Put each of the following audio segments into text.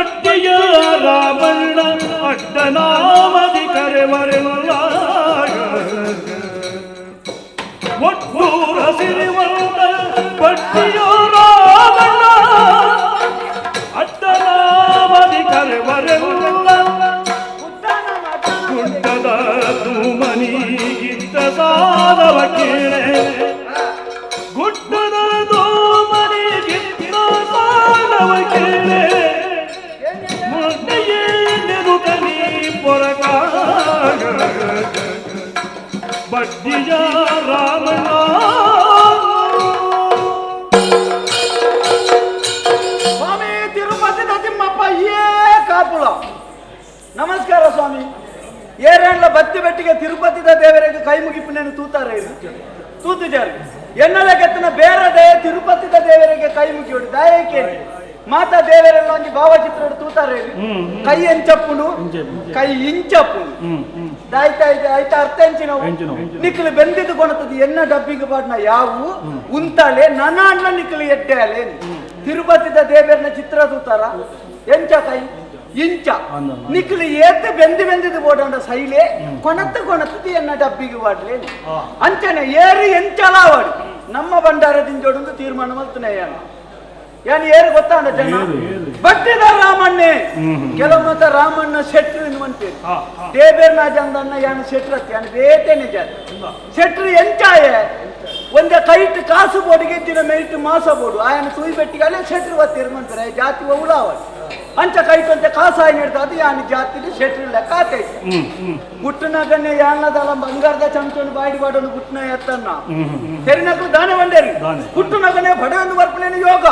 ಬಟ್ಟಿಯ ರಾಮಣ್ಣ ಅಡ್ಡನಾಮದಿ ಕರೆವರೆಲ್ಲ ಒಟ್ಟೂರ ಸಿರಿವಂತ ಬಟ್ಟಿಯ ರಾಮಣ್ಣ ಅಡ್ಡನಾಮದಿ ಕರೆವರೆಲ್ಲ ಗುಡ್ಡದ ತೂಮನಿಗಿದ್ದ ಸಾಧವ ಕೇಳೆ ಗುಡ್ಡದ ತೂಮನಿಗಿದ್ದ ಸಾಧವ ಕೇಳೆ ಮೊನ್ನೆಯೇ ಪೊರಕ ಬಡ್ಡಿಯ ರಾಮಣ್ಣ. ಸ್ವಾಮಿ ತಿರುಪತಿ ತಿಮ್ಮಪ್ಪ ಏ ಕಾಪುಳ. ನಮಸ್ಕಾರ ಸ್ವಾಮಿ. ಏರೇಂಡ್ಲ ಬತ್ತಿ ಬೆಟ್ಟಿಗೆ ತಿರುಪತಿದ ದೇವರಿಗೆ ಕೈ ಮುಗಿಪುನೇನು ತೂತಾರೆ ಇದು ತೂತು ಜಾರಿ ಎನ್ನಲ ಕೆತ್ತನ ಬೇರೆ ತಿರುಪತಿದ ದೇವರಿಗೆ ಕೈ ಮುಗಿಯೋಡು ದಯಕ್ಕೆ ಮಾತಾ ದೇವರೆಲ್ಲ ಒಂಜಿ ಭಾವಚಿತ್ರ ತೂತಾರೆ ಕೈ ಎಂಚಪ್ಪುನು ಕೈ ಇಂಚಪ್ಪುನು ಆಯ್ತಾ ಆಯ್ತಾ ಅರ್ಥ ಎಂಚಿನವು ನಿಕ್ಕಲು ಬೆಂದಿದ್ದು ಕೊಣತದ ಎನ್ನ ಡಬ್ಬಿಗೆ ಪಾಡ್ನ ಯಾವು ಉಂತಾಳೆ ನನ್ನ ಅಣ್ಣ ನಿಕ್ಕಲು ಎಡ್ಡೆ ಅಲೆ ತಿರುಪತಿದ ದೇವರನ್ನ ಚಿತ್ರ ತೂತಾರ ಎಂಚ ಕೈ ಇಂಚ ನಿಕ್ಕಲು ಏತ್ ಬೆಂದಿ ಬೆಂದಿದ್ದು ಬೋಡಂಡ ಸೈಲೆ ಕೊಣತ್ತು ಕೊಣತದ ಎನ್ನ ಡಬ್ಬಿಗೆ ಪಾಡ್ಲೆ ಅಂಚನೆ ಏರು ಎಂಚಲಾವಾಡು ನಮ್ಮ ಭಂಡಾರದಿಂದ ತೀರ್ಮಾನ ಮಲ್ತನೆ ಯಾನ್ ಏರು ಗೊತ್ತಾಂಡ ಜನ ಬಟ್ಟಿದ ರಾಮಣ್ಣೆ ಕೆಲವು ಮತ ರಾಮಣ್ಣ ಶೆಟ್ರು ಅಂತೀರಿ ದೇಬೇರ್ನ ಜಂದನ್ನ ಯಾನ್ ಶೆಟ್ರತ್ತಿ ಯಾನ್ ಬೇತೇನೆ ಜಾತಿ ಶೆಟ್ರು ಎಂಚಾಯೆ ಒಂದೇ ಕೈಟ್ ಕಾಸು ಬೋಡಿಗೆ ದಿನ ಮೇಯ್ಟ್ ಮಾಸ ಬೋಡು ಆಯನ ತೂಯಿ ಬೆಟ್ಟಿಗಾಲೆ ಶೆಟ್ರು ಒತ್ತೀರ್ ಮಂತಾರೆ ಜಾತಿ ಉಳಾವ ಅಂಚ ಕೈಟ್ ಅಂತೆ ಕಾಸು ಆಯ್ ನೀಡ್ದ ಅದು ಯಾನ್ ಜಾತಿಲಿ ಶೆಟ್ರು ಲೆಕ್ಕ ಆತೈತೆ ಗುಟ್ಟನಗನ್ನೆ ಯಾನದಲ್ಲ ಬಂಗಾರದ ಚಮಚವನ್ನು ಬಾಯಿಡಿ ಬಾಡೋನು ಗುಟ್ಟನ ಎತ್ತನ್ನ ತೆರಿನಕಲು ದಾನೆ ಬಂಡೇರಿ ಗುಟ್ಟುನಗನೆ ಬಡವನ್ನು ಬರ್ಪನೇನು ಯೋಗ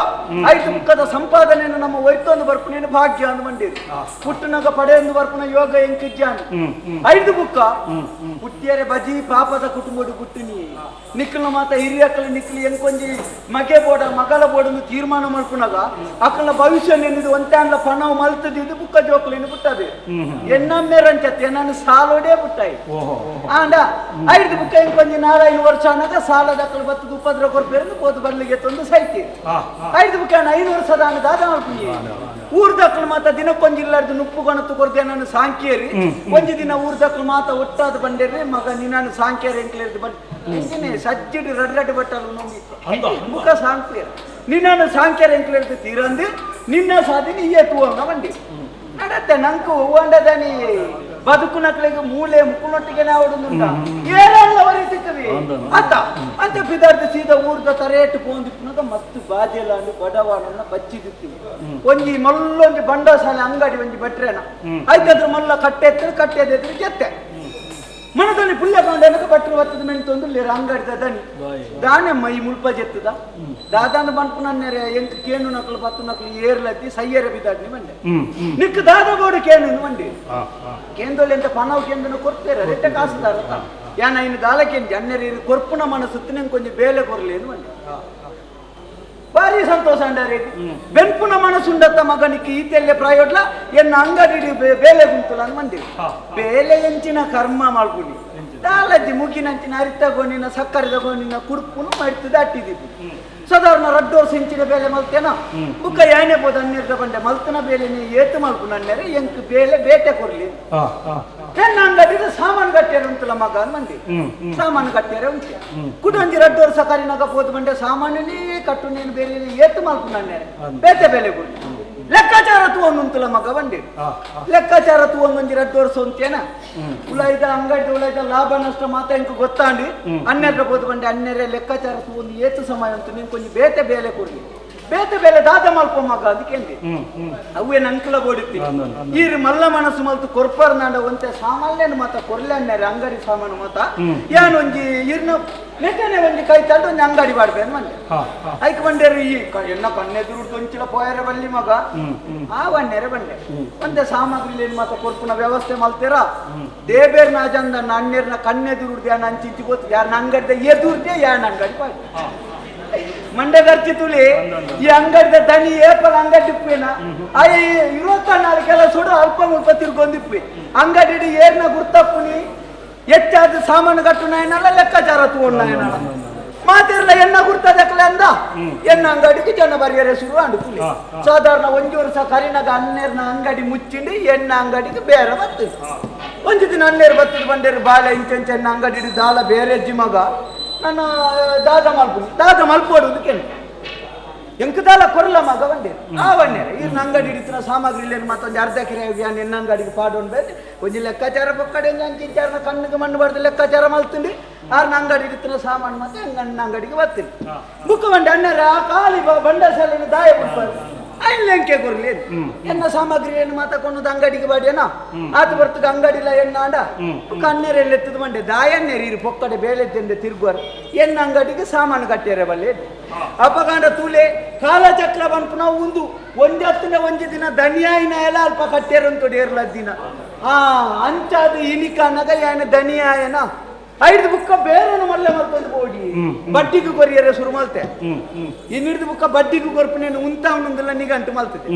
ಐದು ಮುಖದ ಸಂಪಾದನೆಯನ್ನು ನಮ್ಮ ಒಯ್ತೊಂದು ಬರ್ಪನೇನು ಭಾಗ್ಯ ಅಂದು ಬಂಡೇರಿ ಪುಟ್ಟನಗ ಪಡೆಯೊಂದು ಬರ್ಪನ ಯೋಗ ಎಂಕಿಜ್ಜಾನು ಐದು ಬುಕ್ಕ ಪುಟ್ಟಿಯರೆ ಬಜಿ ಪಾಪದ ಕುಟುಂಬಡು ಗುಟ್ಟಿನಿ ನಿಕ್ಕಲ ಮಾತ ಹಿರಿಯಕ್ಕಲು ನಿಕ್ಕಲು ಎಂಕೊಂಜಿ ಮಗೆ ಬೋಡ ಮಗಳ ಬೋಡನ್ನು ತೀರ್ಮಾನ ಮಾಡ್కున్నాಗ ಅಕ್ಕಲ ಭವಿಷ್ಯ ನೆನ್ನಿದು ಒಂತಾಂಡ್ಲ ಪಣವು ಮಲ್ತದಿದ್ದು ಬುಕ್ಕ ಜೋಕುಲಿನ ಪುಟ್ಟದೆ ಎನ್ನಮ್ಮೇರಂಚತ್ತೆ ನಾನು ಸಾಲೋಡೇ ಪುಟ್ಟಾಯಿ ಆಂಡ ಐದು ಬುಕ್ಕ ಇಂಕೊಂಜಿ 4-5 ವರ್ಷ ಅನ್ನಕ ಸಾಲದ ಅಕ್ಕಲು ಬತ್ತದ ಉಪದ್ರ ಕೊರ್ಪೇರು ಪೋದು ಬರ್ಲಿಗೆ ತಂದು ಸೈತಿ ಐದು ಬುಕ್ಕ 5 ವರ್ಷದ ಅನ್ನ ದಾದ ಮಲ್ಪುಂಜಿ ಊರ್ದಕ್ಕಲು ಮಾತ ದಿನಕ್ಕೊಂಜಿ ಇಲ್ಲಾರ್ದು ನುಪ್ಪು ಗಣತು ಕೊರ್ದೆ ನಾನು ಸಾಂಕೇರಿ ಒಂಜಿ ದಿನ ಊರ್ದಕ್ಕಲು ಮಾತ ಒಟ್ಟಾದ ಬಂಡೇರಿ ಮಗ ನಿನ್ನ ಸಾಂಕೇರಿ ಎಂಕ್ಲೇರ್ದು ಬಂದ್ ಸಜ್ಜಿಡಿ ರಡ್ ರಡ್ ಬಟ್ಟಲು ಮುಖ ಸಾಂಕೇರ ನಿನ್ನನ್ನು ಸಾಂಕೇರಿ ಎಂಕ್ಲೇರ್ದು ತೀರಂದು ನಿನ್ನ ಸಾಧನೆ ಇಯ್ಯ ತೂವಂಗ ಬಂಡಿ ನಡತ್ತೆ ನಂಕು ಹೂವಂಡದನಿ ಬದುಕು ನಕ್ಲಿಗೆ ಮೂಲೆ ಮುಕ್ಕುನೊಟ್ಟಿಗೆ ನಾವಡುಂಟ ಏರಲ್ಲ ವರಿತಿಕ್ಕವಿ ಅತ್ತ ಅಂತ ಬಿದಾರ್ದು ಸೀದಾ ಊರ್ದ ತರೇಟು ಪೋಂದಿಪ್ಪುನಾಗ ಮಸ್ತ್ ಬಾಜೆಲ ಅಂದು ಬಡವಾಡನ್ನ ಬಚ್ಚಿದಿತ್ತೀವಿ ಒಂಜಿ ಮಲ್ಲೊಂಜಿ ಬಂಡಸಾಲೆ ಅಂಗಡಿ ಒಂಜಿ ಬಟ್ರೇನ ಆಯ್ತಾದ್ರ ಮಲ್ಲ ಕಟ್ಟೆತ್ತರು ಕಟ್ಟೆದ್ರೆ ಜೆತ್ತೆ ಮನದಲ್ಲಿ ಪುಲ್ಯ ಕಾಂಡನಕ ಬಟ್ರು ಬತ್ತದ ಮೆಂತೊಂದು ಲೇರ ಅಂಗಡಿದ ದನಿ ದಾನೆ ಮೈ ಮುಲ್ಪ ಜೆತ್ತದ ದಾದಾನ ಬಂಪು ನನ್ನೆರೆ ಎಂಕ್ ಕೇನು ನಕಲು ಬತ್ತು ನಕಲು ಏರ್ಲತ್ತಿ ಸಯ್ಯರ ಬಿದಾಡ್ನಿ ಬಂಡೆ ನಿಕ್ ದಾದ ಬೋಡು ಕೇನು ಬಂಡಿ ಕೇಂದೊಲ್ಲಿ ಅಂತ ಪನವು ಕೇಂದ್ರನ ಕೊಡ್ತೇರ ರೆಟ್ಟೆ ಕಾಸುದಾರ ಯಾನ ಇನ್ನು ದಾಲಕೇನು ಜನ್ನರಿ ಕೊರ್ಪುನ ಮನಸ್ಸು ನಂಗೆ ಕೊಂಚ ಬೇಲೆ ಕೊರ್ಲಿ ಏನು ಬಂಡೆ ಭಾರಿ ಸಂತೋಷ ಅಂಡಾರೆ ಬೆನ್ಪುನ ಮನಸ್ಸುಂಡತ್ತ ಮಗನಿಗೆ ಈತೆಲ್ಲೆ ಪ್ರಾಯೋಡ್ಲ ಎನ್ನ ಅಂಗಡಿ ಬೇಲೆ ಗುಂತುಲ ಮಂದಿ ಬೇಲೆ ಎಂಚಿನ ಕರ್ಮ ಮಾಡ್కుని ದಾಲಜ್ಜಿ ಮುಗಿನಂಚಿನ ಅರಿತ ಗೋಣಿನ ಸಕ್ಕರೆದ ಗೋಣಿನ ಕುಡ್ಪುನು ಮಡ್ತದ ಅಟ್ಟಿದಿದ್ದು ಸಾಧಾರಣ ರಡ್ಡು ವರ್ಷ ಇಂಚಿನ ಬೇಲೆ ಮಲ್ತೇನ ಬುಕ್ಕ ಯಾನೆ ಬೋದು ಹನ್ನೆರಡು ಬಂಡೆ ಮಲ್ತನ ಬೇಲೆನೆ ಏತು ಮಲ್ಪು ನನ್ನೆರೆ ಎಂಕ್ ಬೇಲೆ ಬೇಟೆ ಕೊರ್ಲಿ ನನ್ನ ಅಂಗಡಿದ ಸಾಮಾನು ಕಟ್ಟ್ಯಾರ ಉಂಟಲ್ಲ ಮಗ ಮಂದಿ ಸಾಮಾನು ಕಟ್ಟ್ಯಾರ ಉಂಟೆ ಕುಟೊಂಜಿ ರಡ್ಡು ವರ್ಷ ಕರಿನಾಗ ಪೋದು ಬಂಡೆ ಸಾಮಾನ್ಯನೇ ಕಟ್ಟು ನೀನು ಬೇಲೆ ಏತು ಮಲ್ಪು ನನ್ನೆರೆ ಬೇತೆ ಬೇಲೆ ಕೊಡ್ಲಿ ಲೆಕ್ಕಾಚಾರ ತೂವೊಂದುಂತಲ್ಲ ಮಗ ಬಂಡಿ ಲೆಕ್ಕಾಚಾರ ತೂವೊಂದೊಂಜಿ ರಡ್ಡು ವರ್ಷ ಉಂಟೇನ ಉಳೈದ ಅಂಗಡಿ ಉಳೈದ ಲಾಭ ನಷ್ಟ ಮಾತ ಇಂಕ ಗೊತ್ತಾಂಡಿ ಹನ್ನೆರಡು ಪೋದು ಬಂಡೆ ಹನ್ನೆರೆ ಲೆಕ್ಕಾಚಾರ ತೂವೊಂದು ಏತು ಸಮಯ ಉಂಟು ನೀನು ಕೊಂಚ ಬೇತೆ ಬೇಲೆ ಕೊಡ್ಲಿ ಬೇತೆ ಬೇಲೆ ದಾದ ಮಲ್ಪ ಮಗ ಅದಕ್ಕೆ ಅವೇ ನಂಕಲ ಬೋಡಿತ್ತಿ ಈರು ಮಲ್ಲ ಮನಸ್ಸು ಮಲ್ತು ಕೊರ್ಪರ್ ನಾಡ ಒಂತೆ ಸಾಮಾನ್ಯನ ಮಾತ ಕೊರ್ಲೆ ಅನ್ನೇರೆ ಅಂಗಡಿ ಸಾಮಾನು ಮಾತ ಯಾನೊಂಜಿ ಇರ್ನ ನೆಟ್ಟನೆ ಒಂಜಿ ಕೈ ತಳ್ಳು ಒಂಜಿ ಅಂಗಡಿ ಬಾಡ್ಬೇನ್ ಮಂಡೆ ಐಕ್ ಬಂಡೇರು ಈ ಎನ್ನ ಕಣ್ಣೆದುರು ತೊಂಚಿಲ ಪೋಯರೆ ಬಲ್ಲಿ ಮಗ ಆ ವನ್ನೆರೆ ಬಂಡೆ ಒಂತೆ ಸಾಮಗ್ರಿ ಏನ್ ಮಾತ ಕೊರ್ಪುನ ವ್ಯವಸ್ಥೆ ಮಲ್ತೀರಾ ದೇಬೇರ್ ನಾಜಂದ ನನ್ನೇರ್ನ ಕಣ್ಣೆದುರುಡ್ದೆ ಯಾನ್ ಅಂಚಿಂಚಿ ಗೊತ್ತು ಯಾನ್ ಅಂಗಡಿದ ಎದುರ್ದೆ ಯಾನ್ ಅಂಗಡಿ ಬಾಡಿ ಮಂಡೆ ಖರ್ಚಿ ತುಳಿ ಈ ಅಂಗಡಿದ ದನಿ ಏಪಲ್ ಅಂಗಡಿ ಇಪ್ಪೇನ 24 ಸುಡು ಅಲ್ಪ ಮುಲ್ಪ ತಿರ್ಗೊಂದಿಪ್ಪಿ ಅಂಗಡಿ ಏರ್ನ ಗುರ್ತಪ್ಪುನಿ ಹೆಚ್ಚಾದ ಸಾಮಾನು ಕಟ್ಟು ನಾಯನಲ್ಲ ಲೆಕ್ಕಾಚಾರ ತಗೊಂಡು ನಾಯನಲ್ಲ ಮಾತಿರ್ಲ ಎಣ್ಣ ಗುರ್ತದಕ್ಲೆ ಅಂದ ಎಣ್ಣ ಅಂಗಡಿಗೆ ಜನ ಬರಿಯರೆ ಶುರು ಅಂಡು. ಸಾಧಾರಣ ಒಂಜಿ ವರ್ಷ ಕರಿನಾಗ ಅನ್ನೇರ್ನ ಅಂಗಡಿ ಮುಚ್ಚಿಂಡು ಎಣ್ಣ ಅಂಗಡಿಗೆ ಬೇರೆ ಬರ್ತದೆ. ಒಂಜಿ ದಿನ ಅನ್ನೇರು ಬರ್ತದೆ ಬಂಡೇರು ಬಾಳೆ ಇಂಚೆಂಚ ಎಣ್ಣ ಅಂಗಡಿ ದಾಲ ಬೇರೆ ಅಜ್ಜಿ ಮಗ ನನ್ನ ದಾದ ಮಲ್ಪು ದಾದ ಮಲ್ಪೋಡು ಕೆನೆ ಎಂಕದಾಲ ಕೊರಲ ಮಗ ಬಂಡೇರು ಆ ಬಂಡೇರ ಈ ಅಂಗಡಿ ಹಿಡಿತಿನ ಸಾಮಗ್ರಿ ಇಲ್ಲೇನು ಮತ್ತೊಂದು ಅರ್ಧ ಕೆರೆ ಎಣ್ಣ ಅಂಗಡಿಗೆ ಪಾಡೋಣ ಬೇರೆ ಒಂಜಿ ಲೆಕ್ಕಾಚಾರ ಪಕ್ಕಡೆ ಅಂಚಿಂಚಾರನ ಕಣ್ಣಿಗೆ ಮಣ್ಣು ಬಾರ್ದು ಲೆಕ್ಕಾಚಾರ ಮಲ್ತುಂಡಿ ಆರ್ನ ಅಂಗಡಿ ಹಿಡಿತಿನ ಸಾಮಾನು ಮತ್ತೆ ಅಣ್ಣ ಅಂಗಡಿಗೆ ಬರ್ತೀನಿ. ಬುಕ್ಕ ಬಂಡೆ ಅಣ್ಣರ ಆ ಖಾಲಿ ಬಂಡಸಾಲಿನ ದಾಯ ಬಿಡ್ಬಾರ್ದು ಐನ್ಲೆಂಕೆ ಕೊರ್ಲಿ ಎನ್ನ ಸಾಮಗ್ರಿ ಏನು ಮಾತಾಕೊಂಡು ಅಂಗಡಿಗೆ ಬಾಡಿಯನ ಆತ ಬರ್ತದ ಅಂಗಡಿಲ ಎಣ್ಣ ಅಂಡ ಬುಕ್ಕ ಅನ್ನೇರು ಎಲ್ಲೆತ್ತದ ಬಂಡೆ ದಾಯನ್ನೇರು ಇರು ಪೊಕ್ಕಡೆ ಬೇಲೆದ್ದಂಡೆ ತಿರುಗುವರು ಎಣ್ಣ ಅಂಗಡಿಗೆ ಸಾಮಾನು ಕಟ್ಟಿಯರೆ ಬಲ್ಲೆ. ಅಪಗಾಂಡ ತೂಲೆ ಕಾಲಚಕ್ರ ಬನ್ಪುನ ಒಂದು ಒಂದತ್ತಿನ ಒಂಜಿ ದಿನ ದನಿಯಾಯಿನ ಎಲ್ಲ ಅಲ್ಪ ಕಟ್ಟಿಯರಂತ ಏರ್ಲ ದಿನ ಆ ಅಂಚಾದ ಇನಿಕನಗ ಯಾನ ದನಿಯಾಯನ ಐದು ಬುಕ್ಕ ಬೇರೆ ಮಲ್ಲೆ ಮಲ್ತೊಂದು ಬೋಡಿ ಬಡ್ಡಿಗೆ ಕೊರಿಯರೆ ಶುರು ಮಲ್ತೆ. ಇನ್ನಿಡ್ದು ಬುಕ್ಕ ಬಡ್ಡಿಗೆ ಕೊರ್ಪನೇನು ಉಂತಾವನೊಂದೆಲ್ಲ ನಿಗಂಟು ಮಲ್ತದೆ.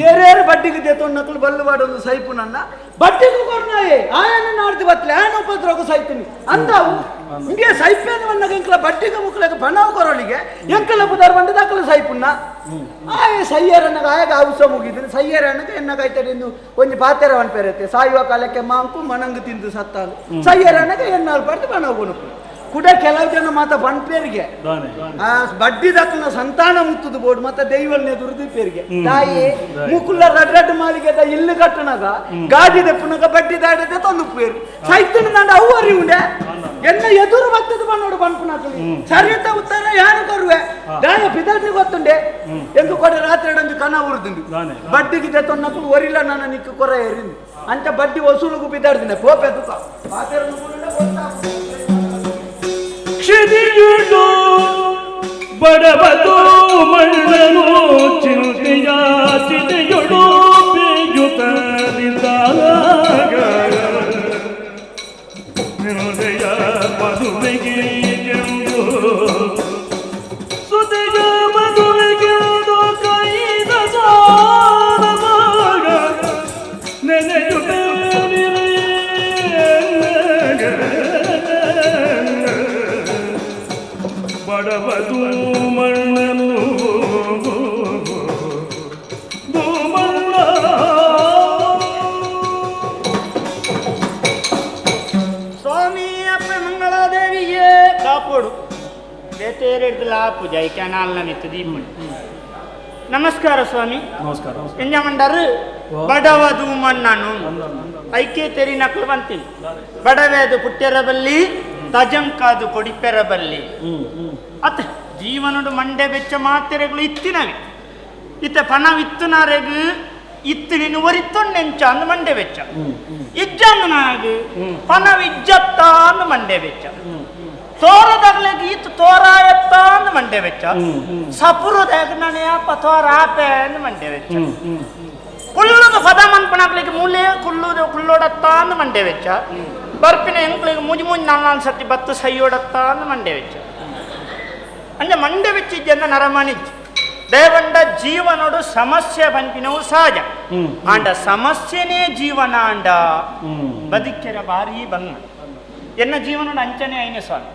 ಏರೇರು ಬಡ್ಡಿಗೆ ದೇತೊಣ್ಣಕ್ಲು ಬಲ್ಲು ಸೈಪು ನನ್ನ ಬಡ್ಡಿಗೆ ಕೊರ್ನಾಯೇ ಆಯನ ನಾಡ್ದು ಬತ್ಲೆ ಆಯನ ಉಪದ್ರೋಗ ಸೈತೀನಿ ಅಂದಾವು ಹಿಂಗೆ ಸೈಪೇನು ಬಂದಾಗ ಎಂಕಲ ಬಡ್ಡಿಗೆ ಮುಕ್ಕಲಾಗ ಬಣ್ಣವು ಕೊರೋಳಿಗೆ ಎಂಕಲ ಬುದಾರ್ ಬಂದದ ಅಕ್ಕಲ ಸೈಪುನ್ನ ಆಯೆ ಸೈಯರನ್ನಾಗ ಆಯಾಗ ಅವಸ ಮುಗಿದ್ದೀನಿ ಸೈಯರನ್ನಾಗ ಎನ್ನಾಗಾಯ್ತಾರೆ ಇನ್ನು ಒಂಜಿ ಪಾತೆರ ಪೇರತ್ತೆ ಸಾಯುವ ಕಾಲಕ್ಕೆ ಮಾಂಕು ಮಣಂಗು ತಿಂದು ಸತ್ತಾಲು ಸೈಯರನ್ನಾಗ ಎನ್ನಾಲ್ ಪಡ್ದು ಬಣ್ಣವು ಕೊನಕು ಕೂಡ ಕೆಲವು ಜನ ಮಾತ ಬಣ್ಪೇರಿಗೆ ಆ ಬಡ್ಡಿ ದಕ್ಕನ ಸಂತಾನ ಮುತ್ತದ ಬೋರ್ಡ್ ಮತ್ತೆ ದೈವಲ್ನೇ ದುರ್ದು ಪೇರಿಗೆ ತಾಯಿ ಮುಕುಲ್ಲ ರಡ್ ರಡ್ ಮಾಲಿಗೆ ಇಲ್ಲು ಕಟ್ಟನಾಗ ಗಾಡಿ ದಪ್ಪನಾಗ ಬಡ್ಡಿ ದಾಡದೆ ತಂದು ಪೇರು ಸೈತನ ದಂಡ ಅವು ಅರಿ ಉಂಡೆ ಎನ್ನ ಎದುರು ಬರ್ತದ ಬಣ್ಣೋಡು ಬಣ್ಪುನಾಕಲಿ ಸರಿತ ಉತ್ತರ ಯಾರು ಕೊರುವೆ ದಾಯ ಪಿದಾಡ್ರಿ ಗೊತ್ತುಂಡೆ ಎಂಕು ಕೊಡ ರಾತ್ರಿ ಒಂಜಿ ಕನ ಉರ್ದುಂಡು ಬಡ್ಡಿಗೆ ತೊನ್ನಕ್ಕೂ ಒರಿಲ್ಲ ನನ್ನ ನಿಕ್ಕು ಕೊರ ಎರಿಂದು ಅಂಚ ಬಡ್ಡಿ ವಸೂలుగు ಬಿದ್ದಾಡ್ದಿನ ಕೋಪೆ ದುಃಖ ಕ್ಷಿತಿಯುಡು ಬಡವದು ಮಣ್ಣನು ಚಿಂತೆಯ ಚಿತೆಯುಡು ಬೇಯುತ್ತಲಿದ್ದಾಗ ನಿರ್ದಯ ಮದುವೆಗೆ ಎಂದು ಸುದೆಯ ಮದುವೆಗೆಂದು ಕೈದ ಸಾರವಾಗ ನೆನೆಯುತ್ತೇನೆ ಬಡವದು ಮಣ್ಣನು ಮಣ್ಣ. ಸ್ವಾಮಿ ಅಪ್ಪ ಮಂಗಳಾದೇವಿಯೇ ಕಾಪೋಡು ಬೇತೇರೆಡ್ದಲ ಪೂಜೆ ಕೆನಾಲ್ನ ನಿತ್ತು ದೀಪುಣಿ. ನಮಸ್ಕಾರ ಸ್ವಾಮಿ. ನಮಸ್ಕಾರ. ಎಂಜಮಂಡರು ಬಡವದು ಮಣ್ಣನು ಐಕೆ ತೆರಿ ನಕಲು ಬಂತೀನಿ ಬಡವೇದು ಪುಟ್ಟೆರಬಲ್ಲಿ ತಜಂಕಾದು ಕೊಡಿಪೆರಬಲ್ಲಿ ಅತ್ತ ಜೀವನಡು ಮಂಡೆ ಬೆಚ್ಚ ಮಾತೆರೆಗಳು ಇತ್ತಿನವಿ ಇತ್ತ ಪಣವಿತ್ತುನಾರೆಗು ಇತ್ತು ನೀನು ಒರಿತ್ತೊಂಡೆಂಚ ಅಂದು ಮಂಡೆ ಬೆಚ್ಚ ಇಜ್ಜಂದು ನಾಗು ಪಣವಿಜ್ಜತ್ತ ಅಂದು ಮಂಡೆ ಬೆಚ್ಚ ತೋರದಾಗ್ಲಿಗೆ ಇತ್ತು ತೋರಾಯತ್ತ ಅಂದು ಮಂಡೆ ಬೆಚ್ಚ ಸಪುರದಾಗ ನಾನು ಯಾಪ ತೋರ ಆಪೆ ಅಂದು ಮಂಡೆ ಬೆಚ್ಚ ಕುಲ್ಲುದು ಪದ ಮನ್ಪಣಾಗ್ಲಿಕ್ಕೆ ಮೂಲೆ ಕುಲ್ಲುದು ಕುಲ್ಲೋಡತ್ತ ಅಂದು ಮಂಡೆ ವೆಚ್ಚ ಬರ್ಪಿನ ಎಂಕ್ಲಿಗೆ ಮುಜಿ ಮುಜಿ ನಾಲ್ಕು ಸರ್ತಿ ಬತ್ತು ಸೈಯೋಡತ್ತ ಅಂದು ಮಂಡೆ ವೆಚ್ಚ ಅಂದ್ರೆ ಮಂಡೆ ವೆಚ್ಚಿದ್ದ ನರಮನಿಜ್ ದೇವಂಡ ಜೀವನೋಡು ಸಮಸ್ಯೆ ಪನ್ಪಿನವು ಸಹಜ ಆಂಡ ಸಮಸ್ಯೆನೇ ಜೀವನ ಅಂಡ ಬದುಕಿರ ಭಾರಿ ಬಂಗ ಎನ್ನ ಜೀವನೋಡು ಅಂಚನೆ ಐನೆ ಸ್ವಾಮಿ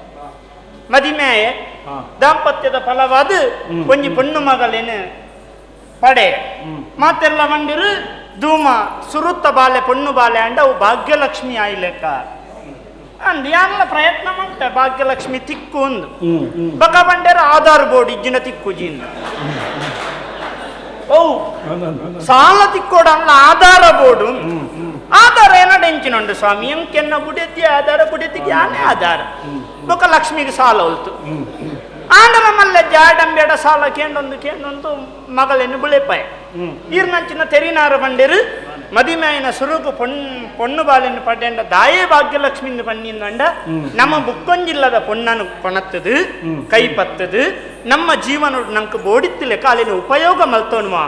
ಮದಿಮೆಯ ದಾಂಪತ್ಯದ ಫಲವಾದ ಒಂಜಿ ಪೊಣ್ಣು ಮಗಳೇನು ಪಡೆ ಮಾತೆಲ್ಲ ಬಂದಿರು ಧೂಮ ಸುರುತ್ತ ಬಾಲೆ ಪೊಣ್ಣು ಬಾಲೆ ಅಂಡ ಅವು ಭಾಗ್ಯಲಕ್ಷ್ಮಿ ಆಯ್ಲೆಕ್ಕ ಅಂದ್ ಯಾನ್ಲ ಪ್ರಯತ್ನ ಮಾಡ್ತೆ ಭಾಗ್ಯಲಕ್ಷ್ಮಿ ತಿಕ್ಕು ಒಂದು ಬಕ ಬಂಡೇರ ಆಧಾರ್ ಬೋರ್ಡ್ ಇಜ್ಜಿನ ತಿಕ್ಕು ಜಿನ್ನ ಓ ಸಾಲ ತಿಕ್ಕೋಡ ಅಲ್ಲ ಆಧಾರ ಬೋರ್ಡ್ ಆಧಾರ ಏನಡ ಎಂಚಿನುಂಡು ಸ್ವಾಮಿ ಎಂಕೆನ್ನ ಬುಡೆತಿ ಆಧಾರ ಬುಡೆತಿಗೆ ಯಾನೇ ಆಧಾರ ಬೊಕ ಲಕ್ಷ್ಮಿಗೆ ಸಾಲ ಹೊಲ್ತು ಆಂಡಲ ಮಲ್ಲ ಜಾಡಂಬೇಡ ಸಾಲ ಕೇಂಡೊಂದು ಕೇಂಡೊಂದು ಮಗಳನ್ನು ಬುಳೆಪಾಯ ಈರ್ನಂಚಿನ ತೆರಿನಾರ ಬಂಡಿರು ಮದಿಮಾಯಿನ ಸುರುಗು ಪೊಣ್ಣು ಬಾಲೆನ್ನು ಪಡೆಂಡ ದಾಯೇ ಭಾಗ್ಯಲಕ್ಷ್ಮಿಂದು ಪಣ್ಣಿಂದಂಡ ನಮ್ಮ ಬುಕ್ಕೊಂಜಿಲ್ಲದ ಪೊಣ್ಣನು ಕೊಣತ್ತದು ಕೈ ಪತ್ತದು ನಮ್ಮ ಜೀವನ ನಂಗೆ ಬೋಡಿತ್ತಿಲ್ಲ ಕಾಲಿನ ಉಪಯೋಗ ಮಲ್ತೋನ್ವಾ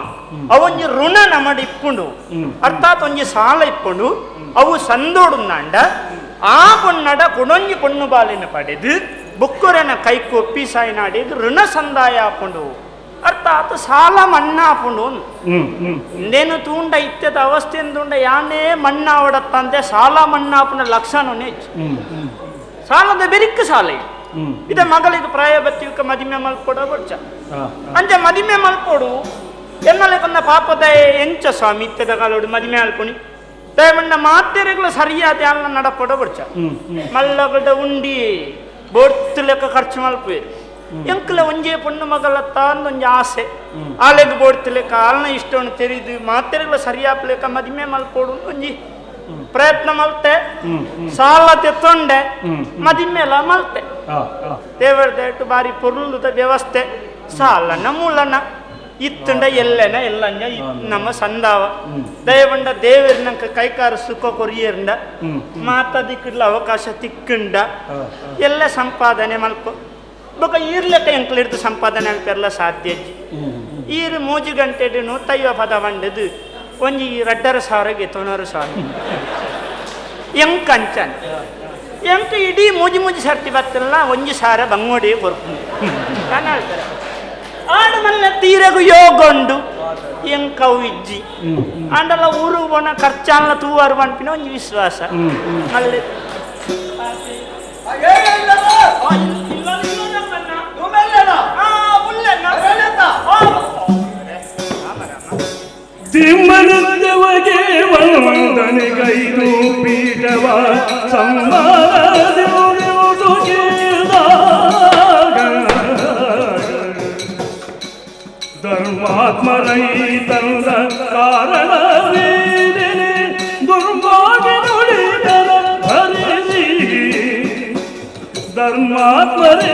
ಅವೊಂಜಿ ಋಣ ನಮಡಿ ಇಪ್ಪುಂಡು ಅರ್ಥಾತ್ ಒಂಜಿ ಸಾಲ ಇಪ್ಪುಂಡು ಅವು ಸಂದೋಡುಂದಾಂಡ ಆ ಪೊಣ್ಣಡ ಕೊಡೊಂಜಿ ಪೊಣ್ಣು ಬಾಲಿನ ಪಡೆದು ಬುಕ್ಕುರನ ಕೈ ಕೊಪ್ಪಿ ಸಾಯಿನಾಡಿದು ಋಣ ಸಂದಾಯ ಹಾಕೊಂಡು ಅರ್ಥಾತ್ ಸಾಲ ಮಣ್ಣಾ ಹಾಕೊಂಡು ಇಂದೇನು ತೂಂಡ ಇತ್ಯದ ಅವಸ್ಥೆಯಿಂದ ಯಾನೇ ಮಣ್ಣಾವಡತ್ತಂತೆ ಸಾಲ ಮಣ್ಣಾಪನ ಲಕ್ಷಣನೇ ಸಾಲದ ಬೆರಿಕ್ ಸಾಲ. ಇದ ಮಗಳಿಗೆ ಪ್ರಾಯ ಬತ್ತಿಯುಕ ಮದಿಮೆ ಮಲ್ಪೊಡ ಬೊಡ್ಚ ಅಂಚೆ ಮದಿಮೆ ಮಲ್ಪೊಡು ಎನ್ನಲೆ ಕನ್ನ ಪಾಪದ ಎಂಚ ಸ್ವಾಮಿ ಇತ್ತದ ಕಾಲೋಡು ಮದಿಮೆ ಅಲ್ಪುಣಿ ದಯಮಣ್ಣ ಮಾತೆರೆಗಳು ಸರಿಯಾದ ಅಲ್ಲ ನಡಪೊಡ ಬೊಡ್ಚ ಮಲ್ಲಗಡ ಉಂಡಿ ಬೋರ್ತು ಲೆಕ್ಕ ಖರ್ಚು ಮಲ್ಪುವೆ ಎಂಕಲ ಒಂಜೇ ಪೊಣ್ಣು ಮಗಳ ತಾಂದೊಂಜಿ ಆಸೆ ಆಲೆಗ್ ಬೋಡ್ತು ಲೆಕ್ಕ ಆಲ್ನ ಇಷ್ಟವನ್ನು ತೆರಿದು ಮಾತೆರೆಗಳ ಸರಿಯಾಪ್ಲೆಕ್ಕ ಮದಿಮೆ ಮಲ್ಪೊಡು ಒಂಜಿ ಪ್ರಯತ್ನ ಮಲ್ತೆ ಸಾಲ ತೆತ್ತೊಂಡೆ ಮದಿಮೆಲ ಮಲ್ತೆ ದೇವರ ದೇಟು ಬಾರಿ ಪೊರುಳುದ ವ್ಯವಸ್ಥೆ ಸಾಲನ ಮೂಲನ ಇತ್ತುಂಡ ಎಲ್ಲೆನ ಎಲ್ಲಂಜ ನಮ್ಮ ಸಂದಾವ ದಯವಂಡ ದೇವರಿನಂಕ ಕೈಕಾರ ಸುಖ ಕೊರಿಯರ್ಂಡ ಮಾತಾದಿಕ್ಕಿಡ್ಲ ಅವಕಾಶ ತಿಕ್ಕಂಡ ಎಲ್ಲ ಸಂಪಾದನೆ ಮಲ್ಪು ಬೊಕ ಈರ್ಲೆಕ್ಕ ಎಂಕ್ಲಿಡ್ದು ಸಂಪಾದನೆ ಅಲ್ಪೆಲ್ಲ ಸಾಧ್ಯ ಈರು ಮೂಜು ಗಂಟೆ 150 ಪದ ಬಂಡದು ಒಂಜಿ 2,500 90,000 ಎಂಕಂಚನ್ ಎಂಕ ಇಡೀ ಮೂಜಿ ಮೂಜಿ ಸರ್ತಿ ಬತ್ತಲ್ಲ 1,000 ಬಂಗೋಡಿ ಕೊರ್ಪು ನಾನು ಹೇಳ್ತಾರೆ ಆಡು ಮಲ್ಲ ತೀರಗು ಯೋಗೊಂಡು ಎಂಕವು ಇಜ್ಜಿ ಆಂಡಲ್ಲ ಊರು ಬೋನ ಖರ್ಚಾನ್ಲ ತೂವಾರು ಪನ್ಪಿನ ಒಂಜಿ ವಿಶ್ವಾಸ ಮಲ್ಲೆ ತಿಮ್ಮನದವಗೆ ವಂದನೆಗೈದು ಪೀಠವ ಧರ್ಮಾತ್ಮರೈತಂದ ಕಾರಣವೇನೆ ದುರ್ಭಾಗ್ಯ ನುಡಿದನ ಹರಿಸಿ ಧರ್ಮಾತ್ಮರೇ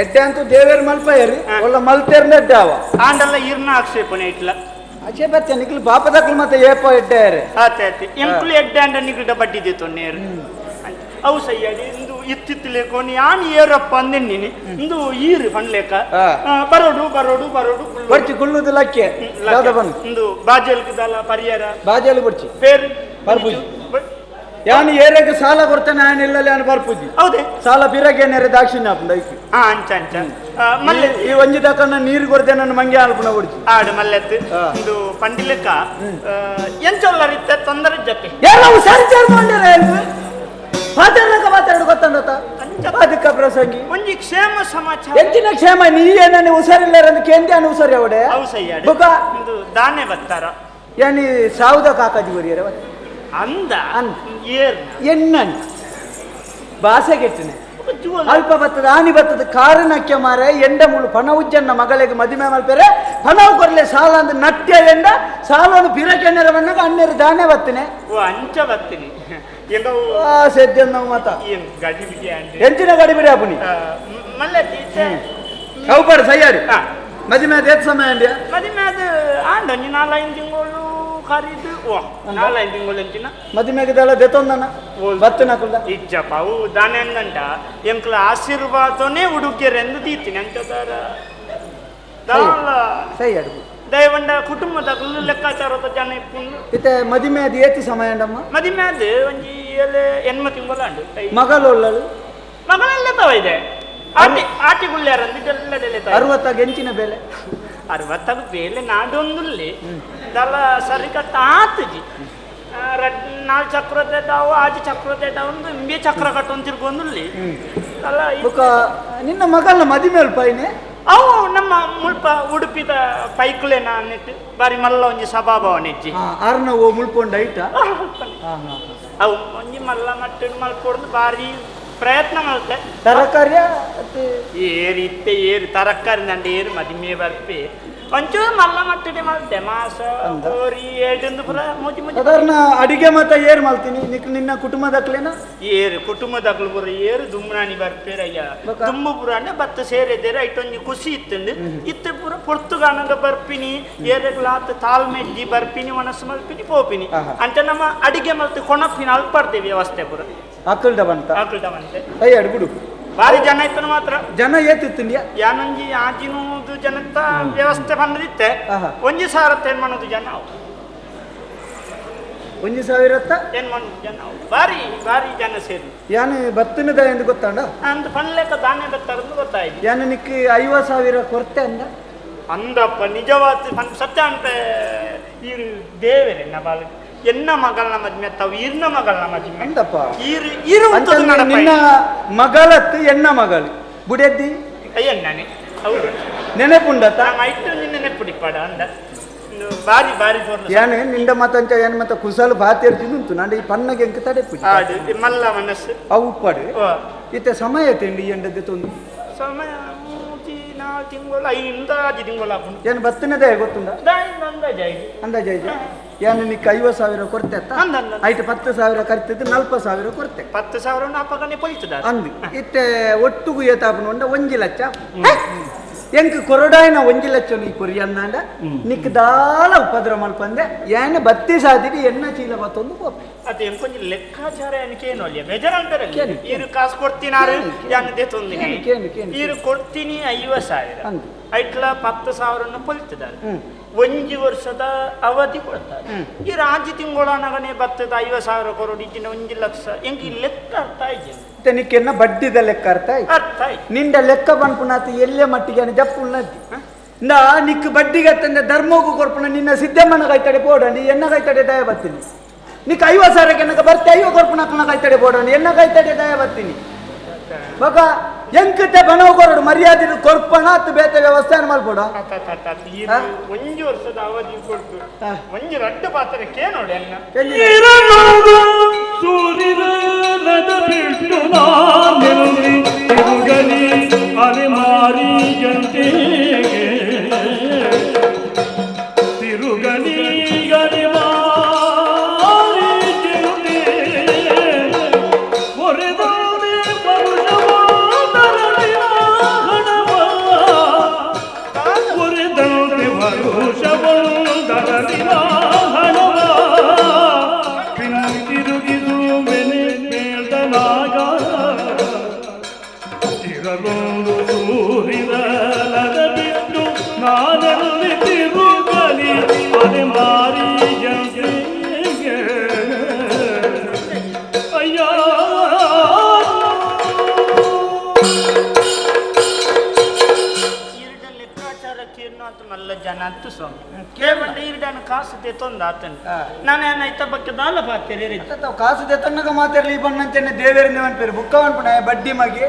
ಎಡ್ಡೆ ಅಂತೂ ದೇವೇರ್ ಮಲ್ಪಯರಿ ಒಳ್ಳ ಮಲ್ತೇರ್ನ ಎಡ್ಡೆ ಅವ ಆಂಡಲ್ಲ ಈರ್ನ ಆಕ್ಷೇಪಣೆ ಇಟ್ಲ ಅಚೆ ಬತ್ತೆ ನಿಕ್ಲು ಬಾಪದಕ್ಲು ಮತ್ತೆ ಏಪ ಎಡ್ಡೆ ಯಾರೆ ಆತೆ ಆತೆ ಎಂಕ್ಲು ಎಡ್ಡೆ ಅಂಡ ನಿಕ್ಲು ಬಡ್ಡಿದೆ ತೊನ್ನೇರು ಅವು ಸಯ್ಯಾಡಿ ಇಂದು ಇತ್ತಿತ್ತಲೇಕೋ ಯಾನ್ ಏರಪ್ಪ ಅಂದೆನ್ನಿನಿ ಇಂದು ಈರು ಪಣ್ಲೇಕ ಬರೋಡು ಬರೋಡು ಬರೋಡು ಬಡ್ಚಿ ಗುಳ್ಳುದು ಲಕ್ಕೆ ಇಂದು ಬಾಜಲ್ಕದಲ್ಲ ಪರಿಹಾರ ಬಾಜಲ್ ಬಡ್ಚಿ ಪೇರು ಬರ್ಪುಜಿ ಯಾನು ಏರಕ್ಕೆ ಸಾಲ ಕೊಡ್ತಾನೆ ಆಯನ ಇಲ್ಲ ಯಾನು ಬರ್ಪುಜಿ ಹೌದೇ ಸಾಲ ಪಿರಗೇನಾರೆ ದಾಕ್ಷಿಣ್ಯ ಆಪುಂಡು ಐಕ್ ಅಂಚ ಅಂಚ ಮಲ್ಲೆ ಈ ಒಂಜಿ ತಕನ ನೀರು ಕೊಡ್ತೇನೆ ನನ್ನ ಮಂಗೆ ಆಲ್ಪುನ ಕೊಡ್ಚಿ ಆಡು ಮಲ್ಲೆತ್ತು ಇಂದು ಪಂಡಿಲೆಕ್ಕ ಎಂಚೊಲ್ಲರಿತ್ತ ತೊಂದರೆ ಜೊತೆ ಎಲ್ಲ ಹುಷಾರು ಮಾಡ್ಯಾರ ಮಾತಾಡ್ಲಕ್ಕ ಮಾತಾಡು ಗೊತ್ತಂಡತ ಅದಕ್ಕ ಪ್ರಸಂಗಿ ಒಂಜಿ ಕ್ಷೇಮ ಸಮಾಚಾರ ಎಂಚಿನ ಕ್ಷೇಮ ನೀ ಏನೇ ಹುಷಾರಿಲ್ಲ ಅಂದ್ರೆ ಕೇಂದ್ರ ಹುಷಾರಿ ಅವಡೆ ಅವು ಸಯ್ಯಾಡು ಇಂದು ದಾನೆ ಬತ್ತಾರ ಯಾನಿ ಸಾವುದ ಕಾಕಾಜಿ ಬರಿಯರ ಅಂದ ಎನ್ನನ್ ಭಾಷೆ ಕೆಟ್ಟನೆ ಅಲ್ಪ ಬತ್ತದ ಆನಿ ಬತ್ತದ ಕಾರಣಕ್ಕೆ ಮಾರೆ ಎಂಡ ಮುಳು ಪಣ ಉಜ್ಜನ್ನ ಮಗಳಿಗೆ ಮದುವೆ ಮಲ್ಪೆರೆ ಪಣವು ಕೊರ್ಲೆ ಸಾಲ ಅಂದ ನಟ್ಯ ಎಂಡ ಸಾಲವನ್ನು ಬಿರಕೆಣ್ಣರ ಬಂದಾಗ ಅಣ್ಣರು ದಾನೆ ಬತ್ತನೆ ಓ ಅಂಚ ಬತ್ತಿನಿ ಸದ್ಯ ನಾವು ಮಾತ ಎಂಚಿನ ಗಡಿ ಬಿಡಿ ಅಪುನಿ ಮಲ್ಲೆ ಕೌಪಾಡು ಸಯ್ಯಾರಿ ಮದುವೆ ಅದು ಏತ್ ಸಮಯ ಅಂಡ್ಯ ಮದುವೆ ಅದು ಆಂಡ ಒಂಜಿ 4-5 ತಿಂಗಳು ಖರೀದು ಓ 4-5 ತಿಂಗಳು ಅಂಚಿನ ಮದುವೆಗೆ ದಳ ದೆತ್ತೊಂದನ ಬತ್ತನಕುಲ್ದ ಇಜ್ಜಪ್ಪ ಅವು ದಾನೆ ಅಂದಂಟ ಎಂಕ್ಲ ಆಶೀರ್ವಾದನೇ ಉಡುಗೆರೆಂದು ದೀತೀನಿ ಅಂಚದಾರ ಸೈ ಅಡುಗು ದಯವಂಡ ಕುಟುಂಬದ ಲೆಕ್ಕಾಚಾರದ ಜನ ಇಪ್ಪುಂಡು ಇತ್ತೆ ಮದುವೆ ಅದು ಏತಿ ಸಮಯ ಅಂಡಮ್ಮ ಮದುವೆ ಅದು ಒಂಜಿ ಏಳು 80 ತಿಂಗಳು ಅಂಡು ಮಗಳು ಮಗಳೆಲ್ಲ ತವ ಇದೆ ಆಟಿ ಆಟಿ ಗುಳ್ಳ್ಯಾರಂದು 60 ಎಂಚಿನ ಬೆಲೆ 60 ಬೇಲೆ ನಾಡೊಂದುಲ್ಲಿ ದಲ ಸರಿ ಕಟ್ಟ ಆತಜಿ 4 ಚಕ್ರದ ದಾವು 5 ಚಕ್ರದ ಒಂದು ಇಂಬೆ ಚಕ್ರ ಕಟ್ಟೊಂದು ತಿರ್ಗೊಂದುಲ್ಲಿ ಅಲ್ಲ ನಿನ್ನ ಮಗಲ್ಲ ಮದುವೆ ಪೈನೆ ಅವು ನಮ್ಮ ಮುಲ್ಪ ಉಡುಪಿದ ಪೈಕುಲೇನ ಅನ್ನಿಟ್ಟು ಬಾರಿ ಮಲ್ಲ ಒಂಜಿ ಸಭಾಭವನ ಇಜ್ಜಿ ಆರ್ನ ಓ ಮುಳ್ಪೊಂಡ ಐಟ ಅವು ಒಂಜಿ ಮಲ್ಲ ಮಟ್ಟ ಮಲ್ಪೊಡ್ದು ಬಾರಿ ಪ್ರಯತ್ನ ಮಲ್ತೆ ತರಕಾರಿಯ ಏರು ಇತ್ತೆ ಏರು ತರಕಾರಿ ನಂಡ ಏರು ಮದಿಮೆ ಬರ್ಪೆ ಒಂಚೂರು ಮಲ್ಲ ಮಟ್ಟಡೆ ಮಲ್ತೆ ಮಾಸ ಕೋರಿ ಏಟಂದು ಪೂರ ಮುಜಿ ಮುಜಿ ಸಾಧಾರಣ ಅಡಿಗೆ ಮತ್ತ ಏರು ಮಲ್ತೀನಿ ನಿಕ್ ನಿನ್ನ ಕುಟುಂಬದಕ್ಲೇನ ಏರು ಕುಟುಂಬದಕ್ಲು ಪೂರ ಏರು ದುಮ್ನಾನಿ ಬರ್ಪೇರಯ್ಯ ದುಮ್ಮು ಪೂರ ಅಂದ್ರೆ ಭತ್ತ ಸೇರಿದ್ದೇರೆ ಐಟೊಂಜಿ ಖುಷಿ ಇತ್ತಂದು ಇತ್ತೆ ಪೂರ ಪೊರ್ತುಗಾನಗ ಬರ್ಪಿನಿ ಏರೆಗ್ಲಾತ್ ತಾಳ್ಮೆಜ್ಜಿ ಬರ್ಪಿನಿ ಮನಸ್ಸು ಮಲ್ಪಿನಿ ಪೋಪಿನಿ ಅಂತ ನಮ್ಮ ಅಡಿಗೆ ಮಲ್ತು ಕೊಣಪಿನ ಅಲ್ಪಡ್ತೇವೆ ವ್ಯವಸ್ಥೆ ಪೂರ ಅಕ್ಕಲ್ಡ ಬಂತ ಅಕ್ಕಲ್ಡ ಬಂತೆ ಅಯ್ಯ ಅಡ್ಬಿಡು ಬಾರಿ ಜನ ಇತ್ತು ಮಾತ್ರ ಜನ ಏತಿತ್ತಿಂಡ್ಯಾ ಯಾನೊಂಜಿ ಆಜಿನೂದು ಜನತ್ತ ವ್ಯವಸ್ಥೆ ಬಂದಿತ್ತೆ 1,000 ಏನ್ ಮಾಡೋದು ಜನ 1,000 ಏನ್ ಮಾಡೋದು ಜನ ಬಾರಿ ಬಾರಿ ಜನ ಸೇರಿ ಯಾನು ಬತ್ತಿನದ ಎಂದು ಗೊತ್ತಾಂಡ ಅಂದ ಪನ್ಲೆಕ್ಕ ದಾನೆ ಬತ್ತಾರಂದು ಗೊತ್ತಾಯ್ತು ಯಾನು ನಿಕ್ 50,000 ಕೊರತೆ ಅಂದ ಅಂದಪ್ಪ ನಿಜವಾದ ಸತ್ಯ ಅಂತ ಈರು ದೇವರೇ ನಬಾಲ್ ಎನ್ನ ಮಗಳನ ಮದ್ಮೆ ತಾವು ಇರ್ನ ಮಗಳನ ಮದ್ಮೆ ಅಂದಪ್ಪ ಈರು ಈರು ನಿನ್ನ ಮಗಳತ್ತು ಎನ್ನ ಮಗಳು ಬುಡೆದ್ದಿ ಅಯ್ಯಣ್ಣನೆ ಹೌದು ನೆನಪುಂಡತ ಐಟು ನಿನ್ನ ನೆನಪುಡಿಪಾಡ ಅಂದ ಬಾರಿ ಬಾರಿ ಏನು ನಿಂಡ ಮಾತಂಚ ಏನು ಮತ್ತೆ ಕುಸಲು ಬಾತಿರ್ತೀನಿ ಉಂಟು ನಾನು ಈ ಪನ್ನಗೆ ಎಂಕ ತಡೆಪು ಮಲ್ಲ ಮನಸ್ಸು ಅವು ಉಪ್ಪಾಡು ಇತ್ತೆ ಸಮಯ ತಿಂಡಿ ಎಂಡದ್ದು ತೊಂದು ಸಮಯ ಮೂತಿ ನಾಲ್ಕು ತಿಂಗಳು ಐದು ಆಜಿ ತಿಂಗಳು ಆಪುಂಡು ಏನು ಬತ್ತಿನದೇ ಗೊತ್ತುಂಡ ಅಂದಾಜು ಅಂದಾಜು ಏನು ನಿಕ್ಕ 50,000 ಕೊಡ್ತೆ ಐಟು 10,000 ಕರ್ತಿದ್ದು 40,000 ಕೊಡ್ತೆ 10,000 ಅಪ್ಪಗನೆ ಪೊಯ್ತದ ಅಂದು ಇತ್ತೆ ಒಟ್ಟುಗು ಏತಾಪನ ಉಂಡ 1 ಲಕ್ಷ ಎಂಕ್ ಕೊರಡಾಯನ 1 ಲಕ್ಷ ನೀ ಕೊರಿ ಅಂದಾಂಡ ನಿಕ್ ದಾಲ ಉಪದ್ರ ಮಲ್ಪಂದೆ ಏನ ಬತ್ತಿ ಸಾದಿಗೆ ಎಣ್ಣ ಚೀಲ ಬತ್ತೊಂದು ಕೋಪೆ ಅದು ಎಂಕೊಂಜಿ ಲೆಕ್ಕಾಚಾರ ಏನಕ್ಕೆ ಅಲ್ಲಿಯ ಬೇಜಾರಂತಾರೆ ಈರು ಕಾಸು ಕೊಡ್ತೀನಾರು ಯಾನದೇ ತೊಂದಿನಿ ಈರು ಕೊಡ್ತೀನಿ 50,000 ಐಟ್ಲ 10,000 ಪೊಲಿತಿದ್ದಾರೆ ಒಂಜಿ ವರ್ಷದ ಅವಧಿ ಕೊಡ್ತಾರೆ ಈ ರಾಜಿ ತಿಂಗಳನಗನೆ ಬತ್ತದ 50,000 ಕೊರಡಿ ಇದ್ದಿನ 1 ಲಕ್ಷ ಎಂಕ್ ಈ ಲೆಕ್ಕ ಅರ್ಥ ಆಯ್ತು ನಿಕ್ಕೆನ್ನ ಬಡ್ಡಿದ ಲೆಕ್ಕ ಅರ್ಥ ಆಯ್ತು ಅರ್ಥ ಆಯ್ತು ನಿಂಡ ಲೆಕ್ಕ ಪನ್ಪುನಾತ ಎಲ್ಲೇ ಮಟ್ಟಿಗೆ ಜಪ್ಪುನ್ನದ್ದಿ ನಾ ನಿಕ್ ಬಡ್ಡಿಗತ್ತಂದೆ ಧರ್ಮಗೂ ಕೊರ್ಪುಣ ನಿನ್ನ ಸಿದ್ದಮ್ಮನ ಕೈತಡೆ ಪೋಡಂಡಿ ಎನ್ನ ಕೈತಡೆ ದಯ ಬರ್ತೀನಿ ನಿಕ್ 50,000 ಎನ್ನಕ ಬರ್ತೆ 50 ಕೊರ್ಪುಣ ಕೈತಡೆ ಪೋಡಂಡಿ ಎನ್ನ ಕೈತಡೆ ದಯ ಬರ್ತೀನಿ ಬಕ ಎಂಕತೆ ಬನವು ಕೊರಡು ಮರ್ಯಾದೆ ಕೊರ್ಪಣ ಅತ್ತು ಬೇತೆ ವ್ಯವಸ್ಥೆ ಮಲ್ಪೋಡ ಒಂಜಿ ವರ್ಷದ ಅವಧಿ ಕೊಡ್ತು ಒಂಜಿ ರಡ್ಡು ಪಾತ್ರಕ್ಕೆ ನೋಡಿ ಅನ್ನ ಸೂರ್ಯನದ ಬಿಟ್ಟು ನಾನೆಲ್ಲಿ ತಿರುಗಲಿ ಅಲೆಮಾರಿ ಜಂತೆಗೆ ತಿರುಗಲಿ ಅಲೆಮಾರಿ ಜಂತೆ ಒರೆದೋನೆ ಪರುಷವೊಂದರಲಿನ ಹಣವ ಒರೆದಂತೆ ಪರುಷವೊಂದರಲಿನ ಹಣವ ತಿರುಗಿಸುವೆನೆ ಮೇಲ್ದನಾಗ ಇರಲೊಂದು ಸೂರಿರಲದ ಬಿಟ್ಟು ನಾನಲ್ಲಿ ತಿರುಗಲಿ ಅಲೆಮಾರಿ ಜಂತೆಗೆ ಅಯ್ಯ ಈರ್ಡ ಲೆಕ್ಕಾಚಾರಕ್ಕೆ ಅಂತ ಮಲ್ಲ ಜನ ಅಂತು ಸ್ವಾಮಿ ಕೇವಲ ಈರ್ಡನ ಕಾಸು ತೆತ್ತೊಂದು ಆತನ ನಾನೇನಾಯ್ತ ಬಗ್ಗೆ ದಾಲ ಪಾತೇರಿ ಕಾಸು ತೆತ್ತೊನ್ನಗ ಮಾತಾಡಲಿ ಈ ಬಣ್ಣಂಚನೆ ದೇವೇರಿಂದ ಅನ್ಪೇರು ಬುಕ್ಕ ಅನ್ಪುಣ ಬಡ್ಡಿ ಮಗಿ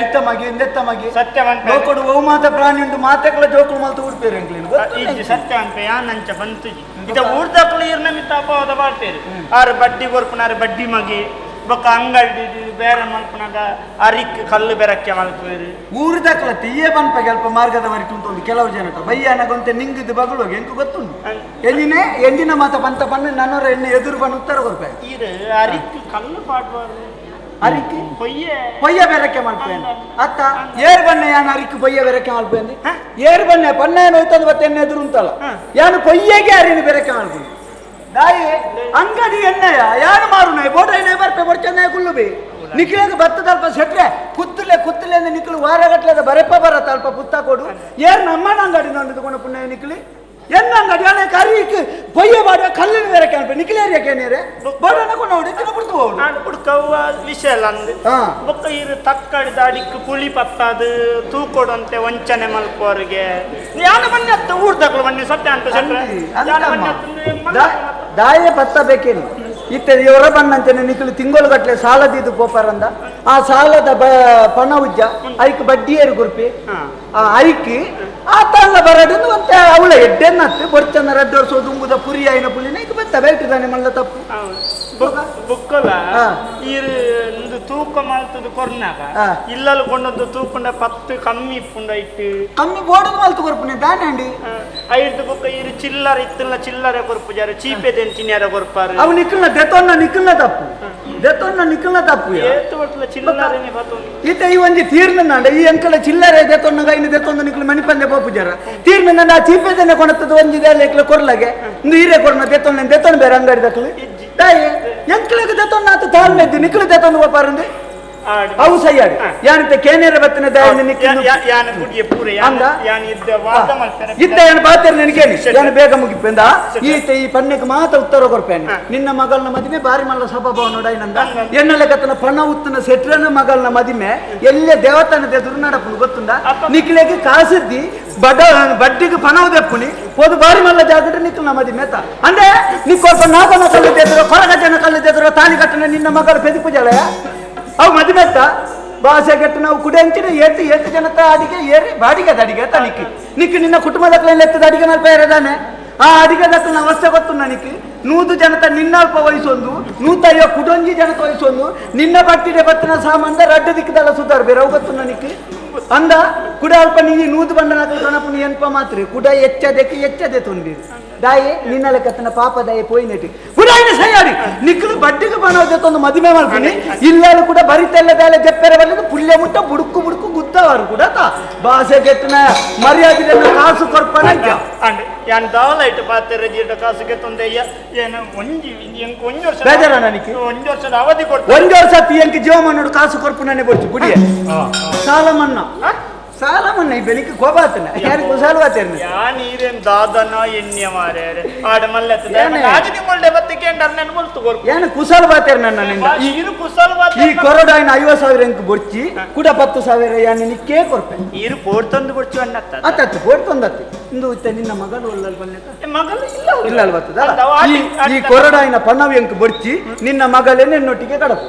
ಐತ ಮಗಿ ಎಂದೆತ್ತ ಮಗಿ ಸತ್ಯವಂತ ಲೋಕಡು ಓ ಮಾತ ಪ್ರಾಣಿ ಉಂಟು ಮಾತೆಗಳ ಜೋಕುಳು ಮಲ್ತು ಉಡ್ಪೇರು ಎಂಕ್ಲೇನು ಇಜ್ಜಿ ಸತ್ಯವಂತ ಯಾನಂಚ ಬಂತುಜಿ ಇದ ಊರ್ದಕ್ಕಲು ಈರ್ನ ಮಿತ್ತಾಪವಾದ ಪಾತೇರು ಆರು ಬಡ್ಡಿ ಕೊರ್ಪುನಾರು ಬಡ್ಡಿ ಮಗಿ ಬೊಕ್ಕ ಅಂಗಡಿ ಬೇರೆ ಮಲ್ಪನಾಗ ಅರಿಕ್ ಕಲ್ಲು ಬೆರಕ್ಕೆ ಮಲ್ಪೇರು ಊರ್ದಕ್ಕಲ ತೀಯೇ ಬನ್ಪಗೆ ಅಲ್ಪ ಮಾರ್ಗದ ವರೆಗೆ ಉಂಟು ಕೆಲವು ಜನ ಬಯ್ಯಾನಗೊಂತೆ ನಿಂಗಿದ್ದು ಬಗಳು ಎಂಕು ಗೊತ್ತುಂಟು ಎಂಜಿನೇ ಎಂಜಿನ ಮಾತ ಪಂತ ಪಣ್ಣು ನನ್ನೋರ ಎಣ್ಣೆ ಎದುರು ಬಣ್ಣ ಉತ್ತರ ಕೊರ್ಪೆ ಈರು ಅರಿಕ್ ಕಲ್ಲು ಪಾಡ್ಬಾರು ಅರಿಕ್ ಪೊಯ್ಯೆ ಪೊಯ್ಯ ಬೆರಕೆ ಮಲ್ಪೇನು ಅತ್ತ ಏರ್ ಬಣ್ಣ ಯಾನ್ ಅರಿಕ್ ಪೊಯ್ಯ ಬೆರಕೆ ಮಲ್ಪೇಂದು ಏರ್ ಬಣ್ಣ ಪಣ್ಣ ಏನು ಹೋಯ್ತದ ಬತ್ತೆ ಎಣ್ಣೆ ಎದುರು ಉಂಟಲ್ಲ ಯಾನು ಪೊಯ್ಯಗೆ ಅರಿನ ಬೆರಕೆ ಮಲ್ಪುಂಡು ದಾಯಿ ಅಂಗಡಿ ಎಣ್ಣೆಯ ಯಾರು ಮಾರುನ ಬೋಟ ಎಣ್ಣೆ ಬರ್ಪೆ ಬೊಡ್ಚಂದ ಕುಳ್ಳುಬಿ ನಿಖಿಲಾಗ ಬತ್ತದ ಅಲ್ಪ ಸೆಟ್ರೆ ಕುತ್ತಲೆ ಕುತ್ತಲೆ ಅಂದ್ರೆ ನಿಖಲು ವಾರಗಟ್ಲೆ ಬರೆಪ್ಪ ಬರತ್ತ ಅಲ್ಪ ಪುತ್ತ ಕೊಡು ಏರ್ ನಮ್ಮನ ಅಂಗಡಿ ನೋಡಿದುಕೊಂಡು ಪುಣ್ಯ ನಿಖಲಿ ಎನ್ನ ಅಂಗಡಿ ಅಣ್ಣ ಕರೀಕ್ ಪೊಯ್ಯ ಬಾಡುವ ಕಲ್ಲಿನ ಬೇರೆ ಕೆಂಪೆ ನಿಖಿಲೇರಿಯ ಕೇನೇರೆ ಬೋಡನ ಕೊಂಡು ತಿನ್ನ ಬಿಡ್ತು ಹೋಡು ನಾನು ಬುಡ್ಕವ್ವ ವಿಷಯ ಅಂದ್ ಬೊಕ್ಕ ಇರು ತಕ್ಕಡಿ ದಾಡಿಕ್ ಪುಳಿ ಪತ್ತಾದು ತೂಕೊಡಂತೆ ವಂಚನೆ ಮಲ್ಪೋರಿಗೆ ಯಾನ ಬನ್ನಿ ಅತ್ತ ಊರ್ದಕ್ಲು ಬನ್ನಿ ಸತ್ಯ ಅಂತ ಸೆಟ್ರೆ ಯಾನ ಬನ್ನಿ ಅತ್ತ ದಾಯೆ ಪತ್ತ ಬೇಕೇನು ಇತ್ತೆ ಇವರ ಬಣ್ಣಂತೆನೆ ನಿಖಲು ತಿಂಗಳು ಗಟ್ಟಲೆ ಸಾಲದಿದ್ದು ಪೋಪರಂದ ಆ ಸಾಲದ ಪಣ ಉಜ್ಜ ಐಕ್ ಬಡ್ಡಿಯೇರು ಗುರ್ಪಿ ಆ ಐಕ್ ಆ ತಲ್ಲ ಬರಡು ಅಂತ ಅವಳ ಎಡ್ಡೆನ್ನತ್ತು ಬೊಡ್ಚನ್ನ ರಡ್ಡು ವರ್ಷ ದುಂಬುದ ಪುರಿ ಆಯ್ನ ಪುಲಿನ ಐಕ್ ಬತ್ತ ಬೇಟಿದಾನೆ ಮಲ್ಲ ತಪ್ಪು ಬುಕ್ಕಲ ಈರು ಒಂದು ತೂಕ ಮಲ್ತದ ಕೊರ್ನಾಗ ಇಲ್ಲಲ್ಲಿ ಕೊಂಡೊಂದು ತೂಕೊಂಡ 10 ಕಮ್ಮಿ ಇಪ್ಪುಂಡ ಇಟ್ಟು ಕಮ್ಮಿ ಬೋಡದು ಮಲ್ತು ಕೊರ್ಪುನೆ ದಾನೆ ಅಂಡಿ ಐದು ಬುಕ್ಕ ಈರು ಚಿಲ್ಲರೆ ಇತ್ತಲ್ಲ ಚಿಲ್ಲರೆ ಕೊರ್ಪುಜಾರ ಚೀಪೆದೇನು ತಿನ್ಯಾರ ಕೊರ್ಪಾರು ಅವು ನಿಕ್ಕಲ್ನ ದೆತೊನ್ನ ನಿಕ್ಕಲ್ನ ತಪ್ಪು ದೆತೊನ್ನ ನಿಕ್ಕಲ್ನ ತಪ್ಪು ಏತು ಒಟ್ಲ ಚಿಲ್ಲರೆನೆ ಬತ್ತೊಂದು ಈತ ಈ ಒಂಜಿ ತೀರ್ನಂಡ ಈ ಅಂಕಲ ಚಿಲ್ಲರೆ ದೆತೊನ್ನಗ ಇನ್ನು ದೆತೊಂದು ನಿಕ್ಕಲು ಮಣಿಪಂದೆ ಪೋಪುಜಾರ ತೀರ್ನಂಡ ಆ ಚೀಪೆದನೆ ಕೊಣತದ ಒಂಜಿ ದೇಲೆ ಕೊರ್ಲಗೆ ಇಂದು ಈರೆ ಕೊರ್ನ ದೆತೊನ್ನ ದೆತೊನ್ನ ಬೇರೆ ಅಂಗಡಿ ದಕ್ಕಲು ತಾಯಿ ಎಂಕ್ಲಗ ದೆತೊನ್ನ ಆತ ತಾಳ್ಮೆದ್ದು ನಿಕ್ಕಲು ದೆತೊಂದು ಪೋಪಾರಂದು ಅವು ಸಯ್ಯಾಡಿ ಯಾನಿತ ಕೇನೇರ ಬತ್ತನ ದಾಯ ಯಾನ ಗುಡಿಯ ಪೂರ ಯಾನ ಇದ್ದ ವಾದ ಮಾಡ್ತಾರೆ ಇದ್ದ ಏನು ಬಾತೇರಿ ನಿನಗೇನಿ ಯಾನು ಬೇಗ ಮುಗಿಪೆಂದ ಈತ ಈ ಪಣ್ಣಕ್ಕೆ ಮಾತ್ರ ಉತ್ತರ ಕೊರ್ಪೇನೆ. ನಿನ್ನ ಮಗಳನ್ನ ಮದಿಮೆ ಬಾರಿ ಮಲ್ಲ ಸಭಾಭಾವ ನೋಡಾಯಿನಂದ ಎನ್ನಲೆ ಕತ್ತನ ಪಣ ಉತ್ತನ ಸೆಟ್ರನ ಮಗಳನ್ನ ಮದಿಮೆ ಎಲ್ಲೇ ದೇವತಾನದ ಎದುರು ನಡಪುನು ಗೊತ್ತುಂದ ನಿಕ್ಲೆಗೆ ಕಾಸಿದ್ದಿ ಬಡ ಬಡ್ಡಿಗೆ ಪಣವು ದೆಪ್ಪುನಿ ಪೋದು ಬಾರಿ ಮಲ್ಲ ಜಾಗಟ ನಿಕ್ಲ ಮದಿಮೆ ತ ಅಂದ್ರೆ ನಿಕ್ಕೊಲ್ಪ ನಾಗನ ಕಲ್ಲುದೆದುರು ಕೊರಗ ಜನ ಕಲ್ಲುದೆದುರು ತಾಲಿ ಕಟ್ಟನ ನಿನ್ನ ಮಗಳು ಪೆದಿಪು ಜಲಯ ಅವು ಮದಿಮೆತ್ತ ಭಾಷೆ ಕೆಟ್ಟು ನಾವು ಕುಡಿ ಅಂಚಿನ ಏತು ಏತು ಜನತ ಅಡಿಗೆ ಏರಿ ಬಾಡಿಗೆ ಅದ ಅಡಿಗೆ ತ ನಿಕ್ಕಿ ನಿಕ್ಕು ನಿನ್ನ ಕುಟುಂಬದ ಎತ್ತದ ಅಡಿಗೆ ನಲ್ಪ ಏರದಾನೆ ಆ ಅಡಿಗೆ ದಕ್ಕನ ಅವಸ್ಥೆ ಗೊತ್ತು ನಿಕ್ಕಿ ನೂದು ಜನತ ನಿನ್ನಲ್ಪ ವಯಸ್ಸೊಂದು ನೂತಯ್ಯ ಕುಡೊಂಜಿ ಜನತ ವಯಸ್ಸೊಂದು ನಿನ್ನ ಬಟ್ಟಿಡೆ ಬತ್ತಿನ ಸಾಮಾನ್ದ ರಡ್ಡು ದಿಕ್ಕದಲ್ಲ ಸುಧಾರ್ ಬೇರೆ ಅವು ಗೊತ್ತು ನಿಕ್ಕಿ ಅಂದ ಕುಡ ಅಲ್ಪ ನೀ ನೂದು ಬಂಡನ ಗಣಪುನಿ ಎನ್ಪ ಮಾತ್ರ ಕುಡ ಎಚ್ಚದಕ್ಕೆ ಎಚ್ಚದೆ ತುಂಡಿ ದಾಯಿ ನಿನ್ನ ಲೆಕ್ಕತ್ತನ ಪಾಪ ದಾಯಿ ಪೋಯಿನೆಟಿ ಕುಡ ಸಯ್ಯಾಡಿ ನಿಕ್ಕಲು ಬಡ್ಡಿಗೆ ಬಣೋದೆ ತಂದು ಮದುವೆ ಮಾಡ್ತೀನಿ ಇಲ್ಲಾಲು ಕೂಡ ಬರಿತೆಲ್ಲ ದಾಲೆ ಜಪ್ಪೆರೆ ಬಲ್ಲದು ಪುಲ್ಯ ಮುಟ್ಟ ಬುಡುಕು ಬುಡುಕು ಗುತ್ತವಾರು ಕೂಡ ತಾ ಭಾಷೆ ಕೆಟ್ಟನ ಮರ್ಯಾದೆ ಕಾಸು ಕೊರ್ಪನ ಯಾನ್ ದಾಲ ಇಟ್ಟು ಪಾತೆರೆ ಜೀಟ ಕಾಸುಗೆ ತೊಂದೆಯ್ಯ ಏನು ಒಂಜಿ ಎಂಕ್ ಒಂಜಿ ವರ್ಷ ಬೇಜಾರ ನನಗೆ ಒಂಜಿ ವರ್ಷದ ಅವಧಿ ಕೊಡ್ತ ಒಂಜಿ ವರ್ಷ ಎಂಕ್ ಜೀವ ಮನ್ನೋಡು ಕಾಸು ಕೊರ್ಪುನನೆ ಬೊಡ್ಚು ಗುಡಿಯೆ ಸಾಲ ಮನ್ನಾ ಸಾಲ ಮನ್ನ ಈ ಬೆಳಿಗ್ಗೆ ಕೋಪ ಆತನ ಯಾರಿಗೆ ಕುಸಾಲು ಆತೇನೆ ಯಾ ನೀರೇನ್ ದಾದನ ಎಣ್ಣೆ ಮಾರ್ಯಾರೆ ಆಡ ಮಲ್ಲೆತ್ತದ ರಾಜನಿ ಮೊಲ್ಡೆ ಬತ್ತಿಕೆಂಡರ್ ನನ್ ಮುಲ್ತು ಕೊರ್ಪು ಏನು ಕುಸಾಲು ಬಾತೇರ್ ನನ್ನ ನಿಂದ ಇರು ಕುಸಾಲು ಬಾತೇರ್ ಈ ಕೊರಡಾಯಿನ 50,000 ಎಂಕ್ ಬೊಡ್ಚಿ ಕೂಡ 10,000 ಯಾನೆ ನಿಕ್ಕೇ ಕೊರ್ಪೆ ಇರು ಪೋಡ್ತಂದು ಬೊಡ್ಚು ಅನ್ನತ್ತ ಅತ್ತತ್ತು ಪೋಡ್ತಂದತ್ತು ಇಂದು ಇತ್ತ ನಿನ್ನ ಮಗಳು ಒಲ್ಲಲ್ ಬನ್ನೆತ್ತ ಮಗಳು ಇಲ್ಲ ಇಲ್ಲ ಅಲ್ವತ್ತದ ಈ ಕೊರಡಾಯಿನ ಪಣವು ಎಂಕ್ ಬೊಡ್ಚಿ ನಿನ್ನ ಮಗಳೇ ನಿನ್ನೊಟ್ಟಿಗೆ ಕಡಪು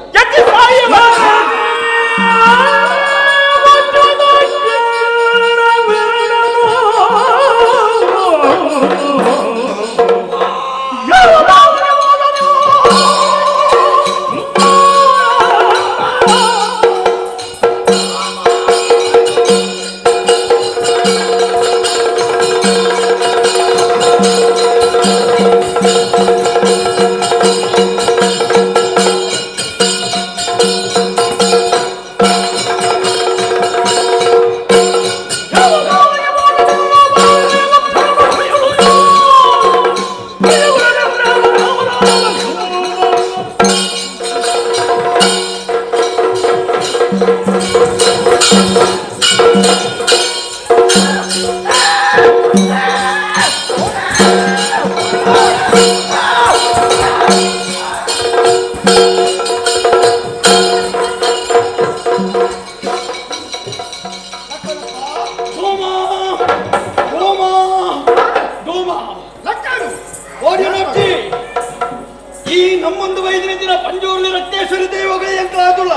ಈ ನಮ್ಮೊಂದು ವೈದ್ಯನ ಪಂಜೂರ್ಲಿ ರಕ್ತೇಶ್ವರಿ ದೇವಗಳೇ ಎಂಕಲಾದುಳ್ಳ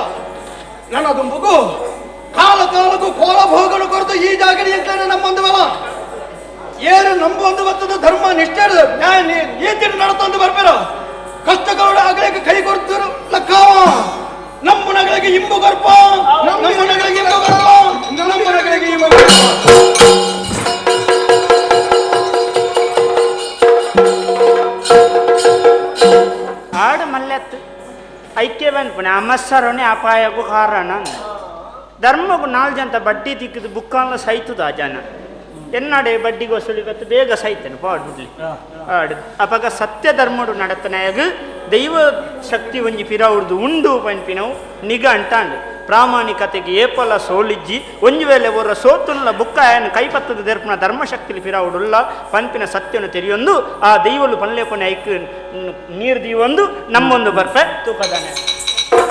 ನನ್ನ ದುಂಬುಗು ಕಾಲ ಕಾಲಕ್ಕೂ ಕೋಲ ಭೋಗನು ಕೊರತು ಈ ಜಾಗರಿ ಎಂಕಲನೆ ನಮ್ಮೊಂದು ಬಲ ಏರು ನಂಬೊಂದು ಬತ್ತದ ಧರ್ಮ ನಿಷ್ಠೆ ನ್ಯಾಯ ನೀತಿ ನಡತೊಂದು ಬರ್ಬೇರ ಕಷ್ಟಗಳು ಆಗಲಿಕ್ಕೆ ಕೈ ಕೊಡ್ತಿರು ಲಕ್ಕಾವ ನಮ್ಮನಗಳಿಗೆ ಇಂಬು ಕೊರ್ಪ ನಮ್ಮನಗಳಿಗೆ ಇಂಬು ಕೊರ್ಪ ನಮ್ಮನಗಳಿಗೆ ಇಂಬು ಕೊರ್ಪ. ಆಡು ಮಲ್ಲೆತ್ತು ಐಕ್ಯ ಪನ್ಪುಣೆ ಅಮಸ್ಸರನೆ ಅಪಾಯಕ್ಕೂ ಕಾರಣ ಧರ್ಮಕ್ಕೂ ನಾಲ್ ಜನ ಬಡ್ಡಿ ತಿಕ್ಕಿದು ಬುಕ್ಕಾಲ ಸೈತದ ಆ ಜನ ಎನ್ನಡೆ ಬಡ್ಡಿಗೆ ವಸೂಲಿ ಬತ್ತು ಬೇಗ ಸೈತನು ಪಾಡು ಬಿಡ್ಲಿ ಆಡು ಅಪಗ ಸತ್ಯ ಧರ್ಮಡು ನಡತನಾಗ ದೈವ ಶಕ್ತಿ ಒಂಜಿ ಪಿರವುಡ್ದು ಉಂಡು ಪನ್ಪಿನವು ನಿಗ ಅಂಟಾಂಡು ಪ್ರಾಮಾಣಿಕತೆಗೆ ಏಪಲ ಸೋಲಿಜ್ಜಿ ಒಂಜಿ ವೇಳೆ ಅವರ ಸೋತುಲ್ಲ ಬುಕ್ಕ ಆಯನ ಕೈಪತ್ತದ ದೆರ್ಪನ ಧರ್ಮಶಕ್ತಿಲಿ ಪಿರವುಡುಲ್ಲ ಪನ್ಪಿನ ಸತ್ಯನು ತೆರೆಯೊಂದು ಆ ದೈವಲು ಪನ್ಲೇಕೊನೆ ಐಕ್ ನೀರು ದೀವೊಂದು ನಮ್ಮೊಂದು ಬರ್ಪೆ ತೂಕದಾನೆ.